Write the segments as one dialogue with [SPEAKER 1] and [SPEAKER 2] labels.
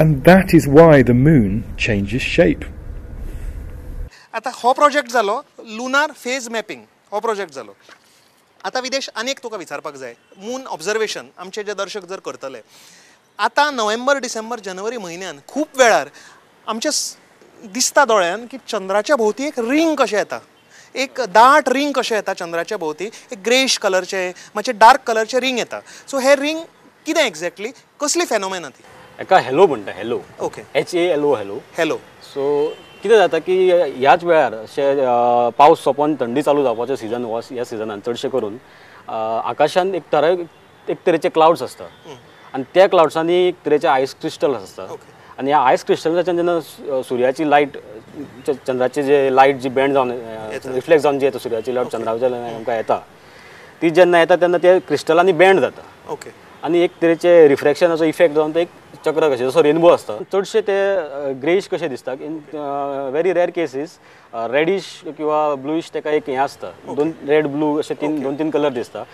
[SPEAKER 1] And that is why the moon changes shape.
[SPEAKER 2] आतां हो project जालो लुनार फेज मॅपिंग, हो प्रोजेक्ट जालो. आतां विदेश आनी एक तुका विचारपाक जाय, मून ऑब्जर्वेशन आमचे जे दर्शक जर करतले आतां नोव्हेंबर डिसेंबर जानेवारी म्हयन्यान खूब वेळार आमचे दिसता दोळ्यान की चंद्राच्या भोंवती एक रिंग कशें येता, एक दाट रिंग कशें येता चंद्राच्या भोंवती, एक ग्रेश कलरचे मातशें डार्क कलरचे रिंग येता. सो हे रिंग कितें एक्झॅक्टली, कसली फेनोमेना ती?
[SPEAKER 3] एका हॅलो म्हणटा, halo.
[SPEAKER 2] Okay,
[SPEAKER 3] H A L O, halo.
[SPEAKER 2] Halo.
[SPEAKER 3] So कितें जाता की ह्याच वेळार अशें पावस सोंपोन थंडी चालू जावपाचो सिजन हो, ह्या सिजनान चडशें करून आकाशान एक एक तरेचे क्लाउड्स आसता आनी त्या क्लाउड्सांनी एक तरेचे आयस क्रिस्टल आसता आनी ह्या आयस क्रिस्टलाच्यान जेन्ना सुर्याची लायट, चंद्राची जे लायट जी बेंड जावन रिफ्लेक्ट जावन जी येता, सुर्याची लायट चंद्राच्या आमकां येता, ती जेन्ना येता तेन्ना त्या क्रिस्टलांनी बेंड जाता.
[SPEAKER 2] ओके,
[SPEAKER 3] आनी एक तरेचे रिफ्रेक्शनाचो इफेक्ट जावन ते एक चक्र कशें, जसो रेनबो आसता, चडशे ते ग्रेइश कशे दिसता. In very rare cases reddish किंवा ब्लूइश ताका एक हें आसता, दोन रेड ब्लू अशे तीन दोन तीन कलर दिसता.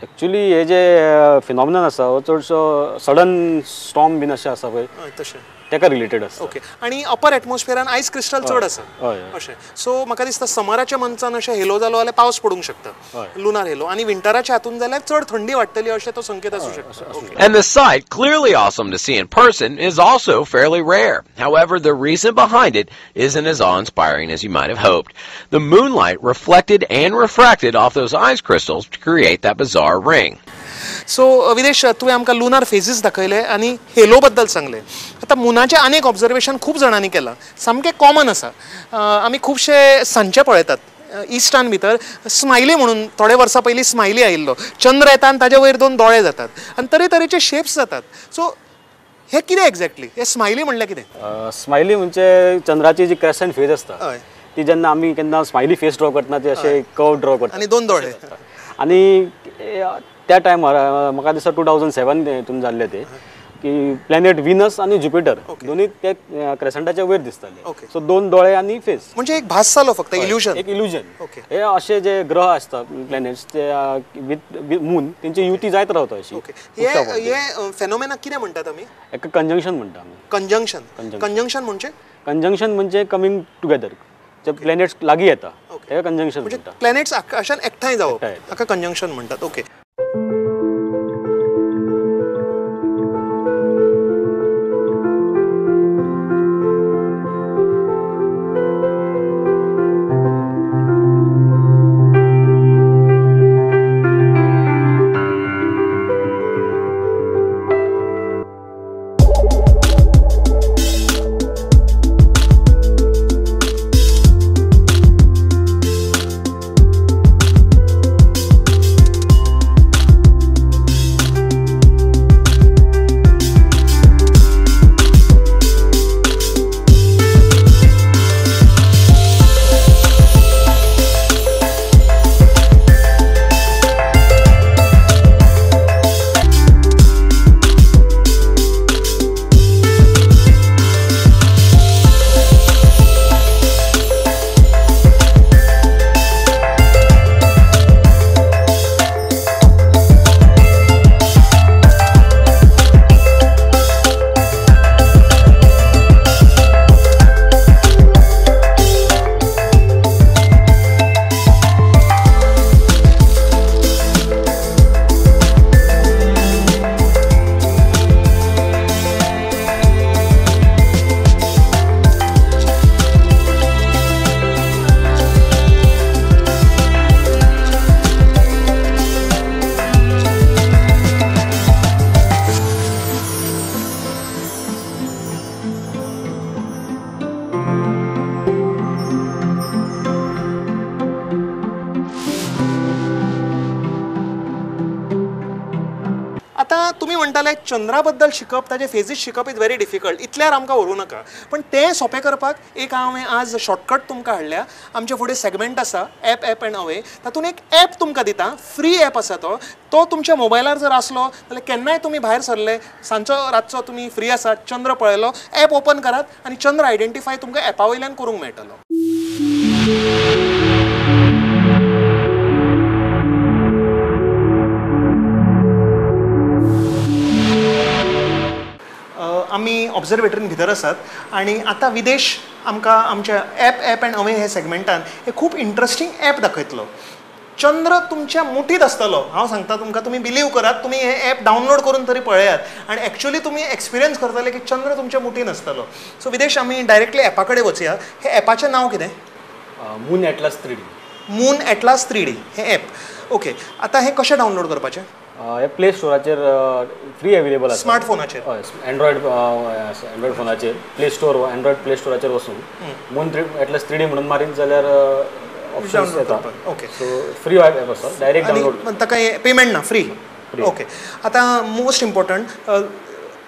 [SPEAKER 3] एक्चुली हे जे फिनॉमिनन आसा हो चडसो सडन स्टॉर्म बीन अशें आसा पळय
[SPEAKER 2] तशें
[SPEAKER 3] ताका रिलेटेड आसता.
[SPEAKER 2] ओके, आनी अपर एटमॉस्फियरान आयस क्रिस्टल चड आसा अशें. सो म्हाका दिसता समराच्या मंथान अशें हेलो जालो जाल्यार पावस पडूंक शकता, लुनार हेलो, आनी विंटराच्या हातून जाल्यार चड थंडी वाडटली अशें तो संकेत आसूं शकता.
[SPEAKER 4] And the sight, clearly awesome to see in person, is also fairly rare. However, the reason behind it isn't as awe-inspiring as you might have hoped. The moonlight reflected and refracted off those ice crystals to create that bizarre ring.
[SPEAKER 2] So Videsh, तुवें आमकां lunar फेजीस दाखयले आनी hello बद्दल सांगलें. आतां मुनाचें आनीक observation खूब जाणांनी केलां, सामकें कॉमन आसा. आमी खुबशे सांजचे पळयतात इस्टान भितर स्मायली म्हणून, थोडे वर्सां पयलीं स्मायली आयिल्लो, चंद्र येता आनी ताजे वयर दोन दोळे जातात आनी तरेतरेचे शेप्स जातात. सो हे कितें एक्झॅक्टली, हे स्मायली म्हणल्यार कितें?
[SPEAKER 3] स्मायली म्हणजे चंद्राची जी क्रेसंट फेज आसता ती जेन्ना आमी केन्ना स्मायली फेस ड्रॉ करतना ती अशे कर्व ड्रॉ करता
[SPEAKER 2] आनी दोन दोळे.
[SPEAKER 3] आनी त्या टायमार म्हाका दिसता 2007 हितून जाल्ले ते की प्लॅनेट विनस आनी ज्युपिटर दोन्ही ते क्रेसंटाच्या वयर दिसताले. सो दोन दोळे आनी फेस,
[SPEAKER 2] म्हणजे एक भास जालो फक्त, इल्युजन,
[SPEAKER 3] एक इल्युजन. हे अशे जे ग्रह आसता प्लॅनेट्स ते विथ मून तेंची युती जायत रावता अशी.
[SPEAKER 2] हे फेनोमेना कितें म्हणटात आमी?
[SPEAKER 3] एका कंजंक्शन म्हणटा आमी.
[SPEAKER 2] कंजंक्शन, कंजंक्शन म्हणजे?
[SPEAKER 3] कंजंक्शन म्हणजे कमींग टुगेदर, जे प्लॅनेट्स लागीं येता तेका कंजंक्शन म्हणटा.
[SPEAKER 2] प्लॅनेट्स आकाशान एकठांय जावप हाका कंजंक्शन म्हणटात. ओके, चंद्राबद्दल शिकप, ताजे फेजीस शिकप is very difficult, इतल्यार आमकां व्हरूं नाका, पण तें सोंपें करपाक एक हांवें आज शॉर्टकट तुमकां हाडल्या. आमचे फुडें सेगमेंट आसा ॲप ॲप अँड अवे, तातूंत एक ॲप तुमकां दिता, फ्री ॲप आसा तो, तो तुमच्या मोबायलार जर आसलो जाल्यार केन्नाय तुमी भायर सरले, सांजचो रातचो तुमी फ्री आसात, चंद्र पळयलो, ॲप ओपन करात आनी चंद्र आयडेंटिफाय तुमकां ॲपा वयल्यान करूंक मेळटलो. आमी ऑब्जर्वेटरीन भितर आसात आनी आतां विदेश आमकां आमच्या एप एंड अवे हे सेगमेंटान एक खूब इंट्रस्टींग एप दाखयतलो. चंद्र तुमच्या मुठीत आसतलो, हांव सांगता तुमकां, तुमी बिलीव करात, तुमी हे एप डावनलोड करून तरी पळयात आनी एक्चुअली तुमी एक्सपिरियन्स करतले की चंद्र तुमच्या मुठीन आसतलो. सो विदेश, आमी डायरेक्टली एपा कडेन वचया. हे एपाचें नांव कितें?
[SPEAKER 3] Moon Atlas 3D.
[SPEAKER 2] Moon Atlas 3D हें एप. ओके, आतां हें कशें डावनलोड करपाचें?
[SPEAKER 3] हे प्ले स्टोराचेर फ्री अवेलेबल आसा.
[SPEAKER 2] स्मार्टफोनाचेर?
[SPEAKER 3] हय, एंड्रॉयड फोनाचेर प्ले स्टोर, एंड्रॉयड प्ले स्टोराचेर वचून मून एटलास 3D म्हणून मारीत जाल्यार ऑप्शन्स येता.
[SPEAKER 2] ओके,
[SPEAKER 3] सो फ्री एप आसा, डायरेक्ट डावनलोड.
[SPEAKER 2] ताका पेमेंट ना, फ्री. ओके, आतां मोस्ट इम्पॉर्टंट,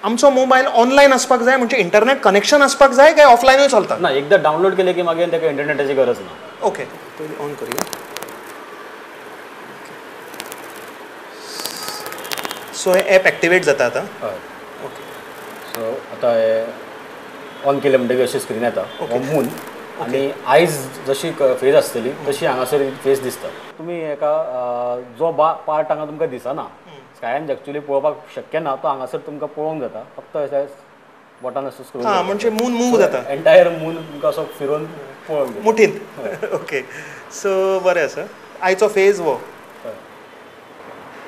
[SPEAKER 2] आमचो मोबायल ऑनलायन आसपाक जाय, म्हणजे इंटरनेट कनेक्शन आसपाक जाय काय ऑफलायनूय चलता?
[SPEAKER 3] ना, एकदां डावनलोड केलें की मागीर ताका इंटरनेटाची गरज ना.
[SPEAKER 2] ओके, पयलीं ऑन करुया. सो हे एप एक्टिवेट जाता आतां.
[SPEAKER 3] हय.
[SPEAKER 2] ओके,
[SPEAKER 3] सो आतां हे ऑन केलें म्हणटकीर अशी स्क्रीन येता, मून आनी आयज जशी फेज आसतली तशी हांगासर फेस दिसता. तुमी एका जो पार्ट हांगा तुमकां दिसना, स्कायान एक्चुअली पळोवपाक शक्य ना, तो हांगासर तुमकां पळोवंक जाता, फक्त अशें बोटान असो स्क्रोल,
[SPEAKER 2] म्हणजे मून मूव जाता,
[SPEAKER 3] एंटायर मून तुमकां असो फिरोवन पळोवंक
[SPEAKER 2] मुठींत. ओके, सो बरें आसा, आयचो फेज हो.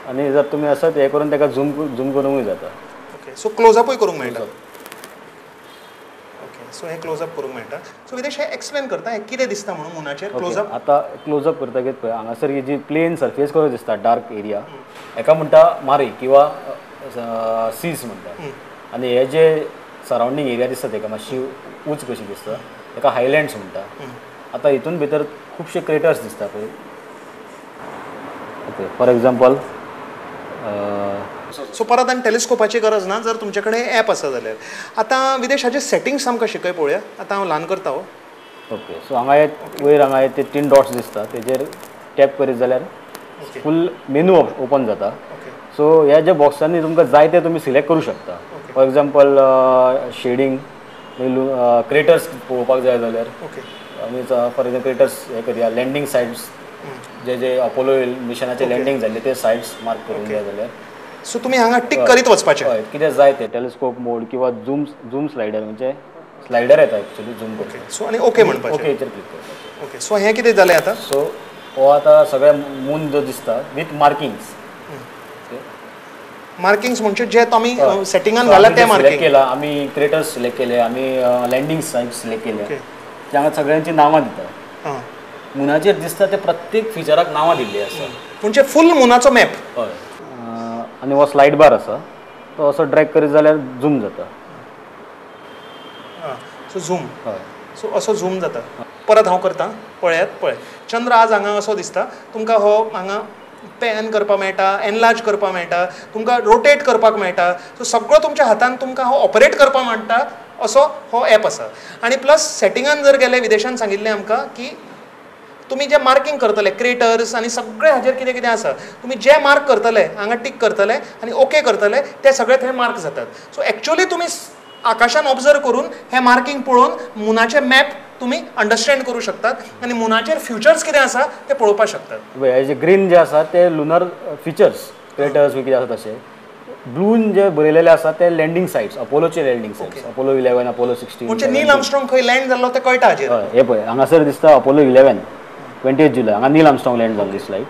[SPEAKER 3] आनी जर तुमी आसत हें करून ताका झूम करूंकूय जाता.
[SPEAKER 2] ओके, सो क्लोजअपूय करूंक मेळटा. ओके, सो हें क्लोजअप करूंक मेळटा. सो विदेश, हें एक्सप्लेन करता हें कितें दिसता म्हणून मुनाचेर क्लोजअप?
[SPEAKER 3] आतां क्लोजअप करतकीच पळय हांगासर ही जी प्लेन सर्फेस कसो दिसता, डार्क एरिया, हेका म्हणटा मारी किंवा सीज म्हणटा. आनी हे जे सरावंडींग एरिया दिसता तेका मातशी उंच कशी दिसता, तेका हायलँड्स म्हणटा. आतां हितून भितर खुबशे क्रेटर्स दिसता पळय. ओके, फॉर एग्जाम्पल,
[SPEAKER 2] सो परत आनी टेलिस्कोपाची गरज ना जर तुमचे कडेन एप आसा जाल्यार. आतां विदेश, हाचे सेटिंग्स आमकां शिकय पळोवया. आतां हांव ल्हान करता हो.
[SPEAKER 3] ओके, सो हांगा वयर हांगा ते 3 डॉट्स दिसता, तेजेर टॅप करीत जाल्यार फूल मेनू ओपन जाता. सो ह्या ज्या बॉक्सांनी तुमकां जाय ते तुमी सिलेक्ट करूं शकता. फॉर एग्जाम्पल शेडींग, क्रेटर्स पळोवपाक जाय जाल्यार आमी फॉर एग्जाम्पल क्रेटर्स हें करया, लँडींग सायट्स जे जे अपोलो मिशनाचे लँडींग जाल्ले ते सायट्स मार्क करूंक जाय जाल्यार.
[SPEAKER 2] सो तुमी हांगा टिक करीत वचपाचें.
[SPEAKER 3] हय, कितें जाय तें टेलिस्कोप मोड किंवा झूम स्लायडर, म्हणजे स्लायडर येता एक्चुअली झूम करता.
[SPEAKER 2] सो आनी ओके म्हणपाचें,
[SPEAKER 3] ओकेचेर क्लिक करपाचें.
[SPEAKER 2] ओके, सो हें कितें जालें आतां?
[SPEAKER 3] सो हो आतां सगळें मून जो दिसता विथ मार्किंग्स.
[SPEAKER 2] मार्किंग्स म्हणजे जे आमी सेटिंगान घाला ते मार्किंग
[SPEAKER 3] केला, आमी क्रेटर्स सिलेक्ट केले, आमी लँडींग सायट सिलेक्ट केले, ते हांगा सगळ्यांची नांवां दिता. मुनाचेर दिसता ते प्रत्येक फिचराक नांवां दिल्ली आसा,
[SPEAKER 2] म्हणजे फूल मुनाचो मॅप.
[SPEAKER 3] हय, आनी हो स्लायड बार आसा, तो असो ड्रॅग करीत जाल्यार झूम जाता.
[SPEAKER 2] सो झूम,
[SPEAKER 3] हय,
[SPEAKER 2] सो असो झूम जाता. परत हांव करता, पळयात. पळय, चंद्र आज हांगा असो दिसता तुमकां. हो हांगा पॅन करपाक मेळटा, एनलार्ज करपाक मेळटा, तुमकां रोटेट करपाक मेळटा. सो सगळो तुमच्या हातान तुमकां हो ऑपरेट करपाक मेळटा असो हो एप आसा. आनी प्लस सेटिंगान जर गेले, विदेशान सांगिल्लें आमकां की तुमी जे मार्किंग करतले क्रेटर्स आनी सगळे हाजेर कितें कितें आसा, तुमी जे मार्क करतले हांगा टीक करतले आनी ओके करतले, ते सगळे थंय मार्क जातात. सो एक्चुअली तुमी आकाशान ऑब्जर्व करून हें मार्किंग पळोवन मुनाचें मॅप तुमी अंडरस्टँड करूं शकतात आनी मुनाचेर फ्युचर्स कितें आसा ते पळोवपाक शकतात.
[SPEAKER 3] हे जे ग्रीन जे आसा ते लुनर फिचर्स, क्रेटर्स बी कितें आसा तशें. ब्लून जे बरयलेले आसा ते लँडींग सायट्स, अपोलोचे लँडींग सायट्स, अपोलो 11, अपोलो 16.
[SPEAKER 2] म्हणजे नील आर्मस्ट्रॉंग खंय लँड जाल्लो ते कळटा हाजेर.
[SPEAKER 3] हय, हे पळय हांगासर दिसता अपोलो 11, 28 जुलय, हांगा नील आर्मस्ट्रॉंग लँड जाल्ली स्लायड.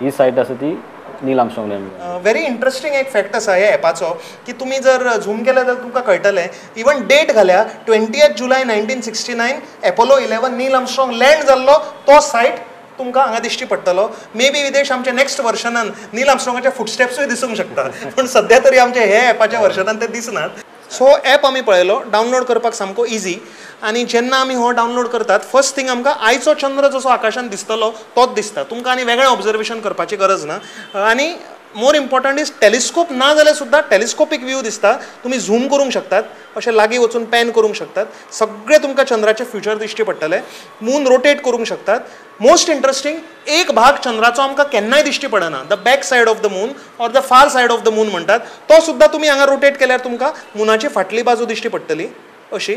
[SPEAKER 3] ही सायट आसा ती नील आर्मस्ट्रॉंग लँड.
[SPEAKER 2] व्हेरी इंट्रस्टींग एक फॅक्ट आसा ह्या एपाचो की तुमी जर झूम केले जाल्यार तुमकां कळटलें. इवन डेट घाल्या 20 जुलय 1969 अपोलो 11 नील आर्मस्ट्रॉंग लँड जाल्लो तो सायट तुमकां हांगा दिश्टी पडटलो. मे बी विदेश आमच्या नेक्स्ट वर्शनान नील आर्मस्ट्रॉंगाचे फुटस्टेप्सूय दिसूंक शकता, पूण सद्या तरी आमच्या हे एपाच्या वर्शनान ते दिसनात. सो एप आमी पळयलो, डावनलोड करपाक सामको इजी. आनी जेन्ना आमी हो डावनलोड करतात, फर्स्ट थिंग आमकां आयचो चंद्र जसो आकाशान दिसतलो तोच दिसता, तुमकां आनी वेगळें ऑब्जर्वेशन करपाची गरज ना. आनी मोर इम्पॉर्टंट is telescope ना जाल्यार सुद्दां टेलिस्कोपीक व्यू दिसता, तुमी झूम करूंक शकतात, अशें लागीं वचून पॅन करूंक शकतात, सगळें तुमकां चंद्राचे फ्युचर दिश्टी पडटलें. मून रोटेट करूंक शकतात. मोस्ट इंट्रस्टींग, एक भाग चंद्राचो आमकां केन्नाय दिश्टी पडना, the back side of the moon or the far side of the moon म्हणटात, तो सुद्दां तुमी हांगा रोटेट केल्यार तुमकां मुनाची फाटली बाजू दिश्टी पडटली. अशी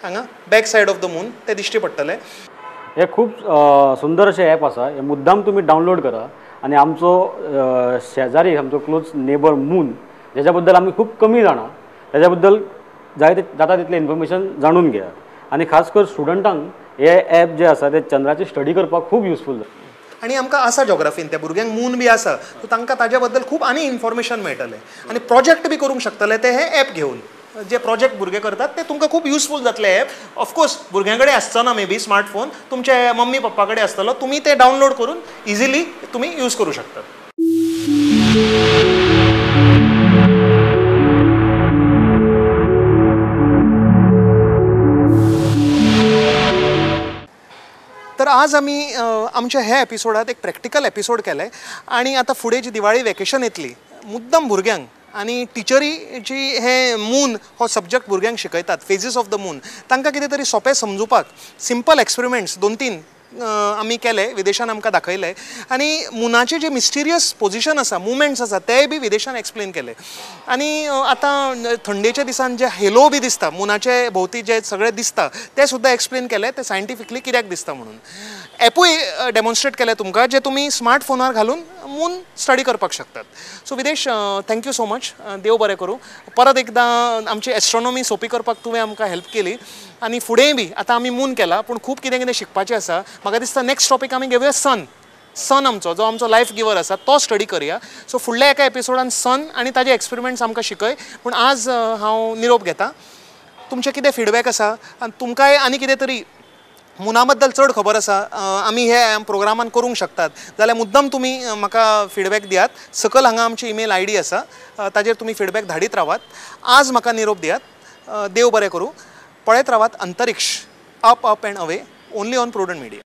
[SPEAKER 2] हांगा back side of the moon ते दिश्टी पडटले.
[SPEAKER 3] हे खूब सुंदर अशें एप आसा, हे मुद्दाम तुमी डावनलोड करा. आनी आमचो शेजारी, आमचो क्लोज नेबर मून, ज्याच्या बद्दल आमी खूब कमी जाणा, त्याच्या बद्दल जाय जाता तितलें इन्फॉर्मेशन जाणून घेयात आनी खास करून स्टुडंटांक हे एप जे आसा ते चंद्राची स्टडी करपाक खूब युजफूल जाता.
[SPEAKER 2] आनी आमकां आसा जॉग्राफीन त्या भुरग्यांक मून बी आसा सो तांकां ताज्या बद्दल खूब आनी इन्फॉर्मेशन मेळटलें आनी प्रोजेक्ट बी करूंक शकतले ते हे एप घेवन. जे प्रोजेक्ट भुरगे करतात ते तुमकां खूब युजफूल जातले एप. ऑफकोर्स भुरग्यां कडेन आसचो ना मे बी स्मार्टफोन, तुमचे मम्मी पप्पा कडेन आसतलो, तुमी ते डावनलोड करून इजिली तुमी यूज करूं शकतात. तर आज आमी आमच्या ह्या एपिसोडात एक प्रॅक्टिकल एपिसोड केले आनी आतां फुडें जी दिवाळी वेकेशन येतली मुद्दम भुरग्यांक आनी टिचरी जी हे मून हो सब्जॅक्ट भुरग्यांक शिकयतात, फेजीस ऑफ the moon, तांकां कितें तरी सोंपें समजुपाक सिंपल एक्सपेरिमेंट्स 2-3 आमी केले, विदेशान आमकां दाखयले आनी मुनाचे जे मिस्टिरियस पोजिशन आसा, मुवमेंट्स आसा तेय बी विदेशान एक्सप्लेन केले. आनी आतां थंडेच्या दिसान जे हेलो बी दिसता मुनाचे भोंवती जे सगळें दिसता तें सुद्दां एक्सप्लेन केलें, तें सायंटिफिकली कित्याक दिसता म्हणून. एपूय डेमॉन्स्ट्रेट केलें तुमकां जे तुमी स्मार्टफोनार घालून मून स्टडी करपाक शकतात. So Videsh, thank you so much, देव बरें करूं. परत एकदां आमची एस्ट्रोनॉमी सोंपी करपाक तुवें आमकां हेल्प केली आनी फुडेंय बी आतां आमी मून केला पूण खूब कितें कितें शिकपाचें आसा. म्हाका दिसता नेक्स्ट टॉपीक आमी घेवया सन, सन आमचो जो आमचो लायफ गिवर आसा तो स्टडी करया. सो फुडल्या एका एपिसोडान सन आनी ताजे एक्सपेरिमेंट्स आमकां शिकय. पूण आज हांव निरोप घेता. तुमचें कितें फिडबॅक आसा आनी तुमकांय आनी कितें तरी मुना बद्दल चड खबर आसा आमी हे प्रोग्रामान करूंक शकतात जाल्यार मुद्दम तुमी म्हाका फिडबॅक दियात. सकयल हांगा आमची ईमेल I D आसा ताजेर तुमी फिडबॅक धाडीत रावात. आज म्हाका निरोप दियात. देव बरें करूं. पळयत रावात Antariksh, up up and away, only on Prudent Media.